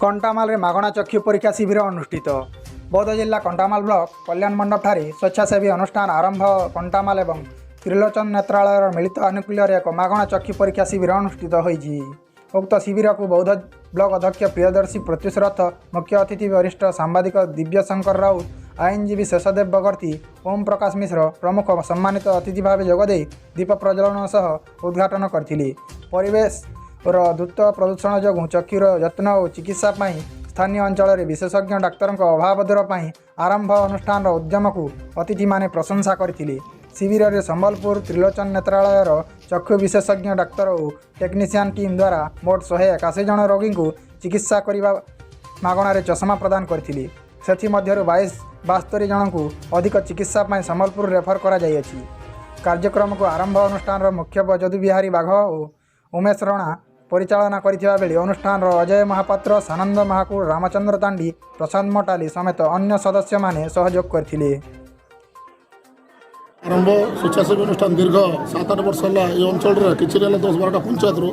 କଣ୍ଟାମାଲରେ ମାଗଣା ଚକ୍ଷୁ ପରୀକ୍ଷା ଶିବିର ଅନୁଷ୍ଠିତ। ବୌଦ୍ଧ ଜିଲ୍ଲା କଣ୍ଟାମାଲ ବ୍ଲକ କଲ୍ୟାଣ ମଣ୍ଡପଠାରେ ସ୍ୱେଚ୍ଛାସେବୀ ଅନୁଷ୍ଠାନ ଆରମ୍ଭ କଣ୍ଟାମାଲ ଏବଂ ତ୍ରିଲୋଚନ ନେତ୍ରାଳୟର ମିଳିତ ଆନୁକୂଲ୍ୟରେ ଏକ ମାଗଣା ଚକ୍ଷୁ ପରୀକ୍ଷା ଶିବିର ଅନୁଷ୍ଠିତ ହୋଇଛି। ଉକ୍ତ ଶିବିରକୁ ବୌଦ୍ଧ ବ୍ଲକ ଅଧ୍ୟକ୍ଷ ପ୍ରିୟଦର୍ଶୀ ପ୍ରତ୍ୟୁଷ ରଥ ମୁଖ୍ୟ ଅତିଥି, ବରିଷ୍ଠ ସାମ୍ବାଦିକ ଦିବ୍ୟଶଙ୍କର ରାଉତ, ଆଇନଜୀବୀ ଶେଷଦେବ ବଗର୍ତ୍ତୀ, ଓମ୍ ପ୍ରକାଶ ମିଶ୍ର ପ୍ରମୁଖ ସମ୍ମାନିତ ଅତିଥି ଭାବେ ଯୋଗଦେଇ ଦୀପ ପ୍ରଜ୍ୱଳନ ସହ ଉଦ୍ଘାଟନ କରିଥିଲେ। ପରିବେଶର ଦ୍ରୁତ ପ୍ରଦୂଷଣ ଯୋଗୁଁ ଚକ୍ଷୁର ଯତ୍ନ ଓ ଚିକିତ୍ସା ପାଇଁ ସ୍ଥାନୀୟ ଅଞ୍ଚଳରେ ବିଶେଷଜ୍ଞ ଡାକ୍ତରଙ୍କ ଅଭାବ ଦୂର ପାଇଁ ଆରମ୍ଭ ଅନୁଷ୍ଠାନର ଉଦ୍ୟମକୁ ଅତିଥିମାନେ ପ୍ରଶଂସା କରିଥିଲେ। ଶିବିରରେ ସମ୍ବଲପୁର ତ୍ରିଲୋଚନ ନେତ୍ରାଳୟର ଚକ୍ଷୁ ବିଶେଷଜ୍ଞ ଡାକ୍ତର ଓ ଟେକ୍ନିସିଆନ୍ ଟିମ୍ ଦ୍ୱାରା ମୋଟ 181 ଜଣ ରୋଗୀଙ୍କୁ ଚିକିତ୍ସା କରିବା ମାଗଣାରେ ଚଷମା ପ୍ରଦାନ କରିଥିଲେ। ସେଥିମଧ୍ୟରୁ 72 ଜଣଙ୍କୁ ଅଧିକ ଚିକିତ୍ସା ପାଇଁ ସମ୍ବଲପୁର ରେଫର କରାଯାଇଅଛି। କାର୍ଯ୍ୟକ୍ରମକୁ ଆରମ୍ଭ ଅନୁଷ୍ଠାନର ମୁଖ୍ୟ ଯଦୁବିହାରୀ ବାଘ ଓ ଉମେଶ ରଣା ପରିଚାଳନା କରିଥିବା ବେଳେ ଅନୁଷ୍ଠାନର ଅଜୟ ମହାପାତ୍ର, ସାନନ୍ଦ ମହାକୁଳ, ରାମଚନ୍ଦ୍ର ତାଣ୍ଡି, ପ୍ରଶାନ୍ତ ମଟାଲି ସମେତ ଅନ୍ୟ ସଦସ୍ୟମାନେ ସହଯୋଗ କରିଥିଲେ। ଆରମ୍ଭ ସ୍ୱେଚ୍ଛାସେବୀ ଅନୁଷ୍ଠାନ ଦୀର୍ଘ 7-8 ବର୍ଷ ହେଲା ଏ ଅଞ୍ଚଳରେ କିଛି ହେଲେ 10-12ଟା ପଞ୍ଚାୟତରୁ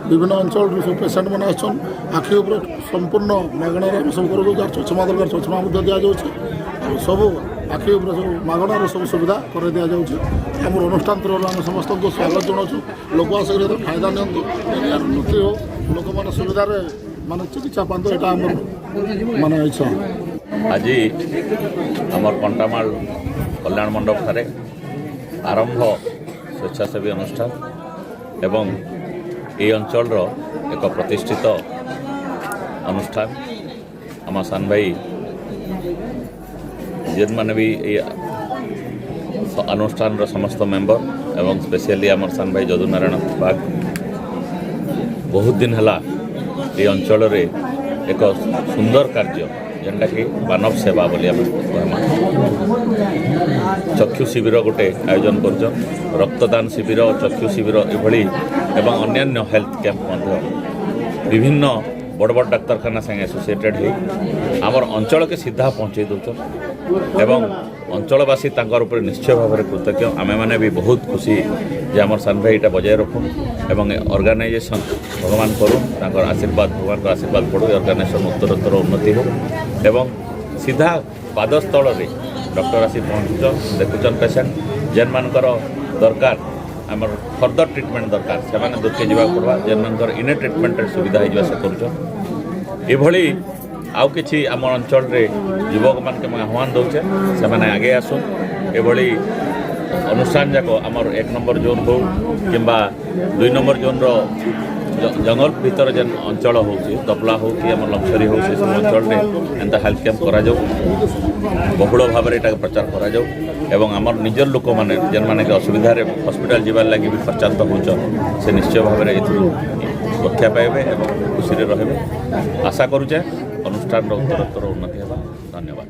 ବିଭିନ୍ନ ଅଞ୍ଚଳରୁ ସବୁ ପେସେଣ୍ଟ ମାନେ ଆସୁଛନ୍। ଆଖି ଉପରେ ସମ୍ପୂର୍ଣ୍ଣ ମାଗଣାରେ ଆମେ ସବୁ କରୁଛୁ। ଯାହାର ଚଷମା ଦରକାର, ଚଷମା ମଧ୍ୟ ଦିଆଯାଉଛି। ଆଉ ସବୁ ଆଖି ଉପରେ ସବୁ ମାଗଣାର ସବୁ ସୁବିଧା କରାଇ ଦିଆଯାଉଛି। ଆମର ଅନୁଷ୍ଠାନ ତରଫରୁ ଆମେ ସମସ୍ତଙ୍କୁ ସ୍ୱାଗତ ଜଣାଉଛୁ। ଲୋକ ଆସିକରି ଏଥିରେ ଫାଇଦା ନିଅନ୍ତୁ, ଏରିଆର ଉନ୍ନତି ହଉ, ଲୋକମାନେ ସୁବିଧାରେ ମାନେ ଚିକିତ୍ସା ପାଆନ୍ତୁ, ଏଇଟା ଆମର ମାନେ ଇଚ୍ଛା। ଆଜି ଆମର କଣ୍ଟାମାଳ କଲ୍ୟାଣ ମଣ୍ଡପଠାରେ ଆରମ୍ଭ ସ୍ୱେଚ୍ଛାସେବୀ ଅନୁଷ୍ଠାନ ଏବଂ ଏହି ଅଞ୍ଚଳର ଏକ ପ୍ରତିଷ୍ଠିତ ଅନୁଷ୍ଠାନ, ଆମ ସାନ ଭାଇ ଯେନ୍ମାନେ ବି ଏଇ ଅନୁଷ୍ଠାନର ସମସ୍ତ ମେମ୍ବର ଏବଂ ସ୍ପେଶିଆଲି ଆମର ସାନ ଭାଇ ଯଦୁନାରାୟଣ ବାଗ ବହୁତ ଦିନ ହେଲା এই ଅଞ୍ଚଳରେ ଏକ ସୁନ୍ଦର କାର୍ଯ୍ୟ, ଯେନ୍ଟାକି ମାନବ ସେବା ବୋଲି ଆମେ କହେମା, ଚକ୍ଷୁ ଶିବିର ଗୋଟେ ଆୟୋଜନ କରୁଛନ୍। ରକ୍ତଦାନ ଶିବିର, ଚକ୍ଷୁ ଶିବିର ଏଭଳି ଏବଂ ଅନ୍ୟାନ୍ୟ ହେଲ୍ଥ କ୍ୟାମ୍ପ ମଧ୍ୟ ବିଭିନ୍ନ ବଡ଼ ବଡ଼ ଡାକ୍ତରଖାନା ସାଙ୍ଗେ ଆସୋସିଏଟେଡ୍ ହେଇ ଆମର ଅଞ୍ଚଳକେ ସିଧା ପହଞ୍ଚେଇ ଦେଉଛନ୍ ଏବଂ ଅଞ୍ଚଳବାସୀ ତାଙ୍କର ଉପରେ ନିଶ୍ଚୟ ଭାବରେ କୃତଜ୍ଞ। ଆମେମାନେ ବି ବହୁତ ଖୁସି ଯେ ଆମର ସାନ ଭାଇ ଏଇଟା ବଜାୟ ରଖୁନ୍ ଏବଂ ଅର୍ଗାନାଇଜେସନ୍ ଭଗବାନ କରୁନ୍, ତାଙ୍କର ଆଶୀର୍ବାଦ, ଭଗବାନଙ୍କ ଆଶୀର୍ବାଦ ପଡ଼ୁ, ଅର୍ଗାନାଇଜେସନ୍ ଉତ୍ତରୋତ୍ତର ଉନ୍ନତି ହଉ ଏବଂ ସିଧା ପାଦସ୍ଥଳରେ ଡକ୍ଟର ଆସି ପହଞ୍ଚୁଛନ୍, ଦେଖୁଛନ୍ ପେସେଣ୍ଟ। ଯେନ୍ମାନଙ୍କର ଦରକାର, ଆମର ଫର୍ଦର ଟ୍ରିଟମେଣ୍ଟ ଦରକାର, ସେମାନେ ଦୂରକେ ଯିବାକୁ ପଡ଼ବା। ଯେନ୍ମାନଙ୍କର ଇନେ ଟ୍ରିଟମେଣ୍ଟରେ ସୁବିଧା ହେଇଯିବା, ସେ କରୁଛନ୍। ଏଭଳି ଆଉ କିଛି ଆମ ଅଞ୍ଚଳରେ ଯୁବକମାନଙ୍କୁ ମୁଁ ଆହ୍ୱାନ ଦେଉଛେ, ସେମାନେ ଆଗେଇ ଆସୁନ୍। ଏଭଳି ଅନୁଷ୍ଠାନ ଯାକ ଆମର 1 ନମ୍ବର ଜୋନ୍ ହଉ କିମ୍ବା 2 ନମ୍ବର ଜୋନ୍ର ଜଙ୍ଗଲ ଭିତର ଯେନ୍ ଅଞ୍ଚଳ ହେଉଛି, ଦପଲା ହଉ କି ଆମର ଲମସରୀ ହଉ, ସେସବୁ ଅଞ୍ଚଳରେ ଏନ୍ତା ହେଲ୍ଥ କ୍ୟାମ୍ପ କରାଯାଉ, ବହୁଳ ଭାବରେ ଏଟାକୁ ପ୍ରଚାର କରାଯାଉ ଏବଂ ଆମର ନିଜର ଲୋକମାନେ ଯେନ୍ମାନେ କି ଅସୁବିଧାରେ ହସ୍ପିଟାଲ ଯିବାର ଲାଗି ବି ଖର୍ଚ୍ଚାନ୍ତ ହେଉଛନ୍, ସେ ନିଶ୍ଚୟ ଭାବରେ ଏଥିରୁ ରକ୍ଷା ପାଇବେ ଏବଂ ଖୁସିରେ ରହିବେ। ଆଶା କରୁଛେ ଅନୁଷ୍ଠାନର ଉତ୍ତରୋତ୍ତର ଉନ୍ନତି ହେବା। ଧନ୍ୟବାଦ।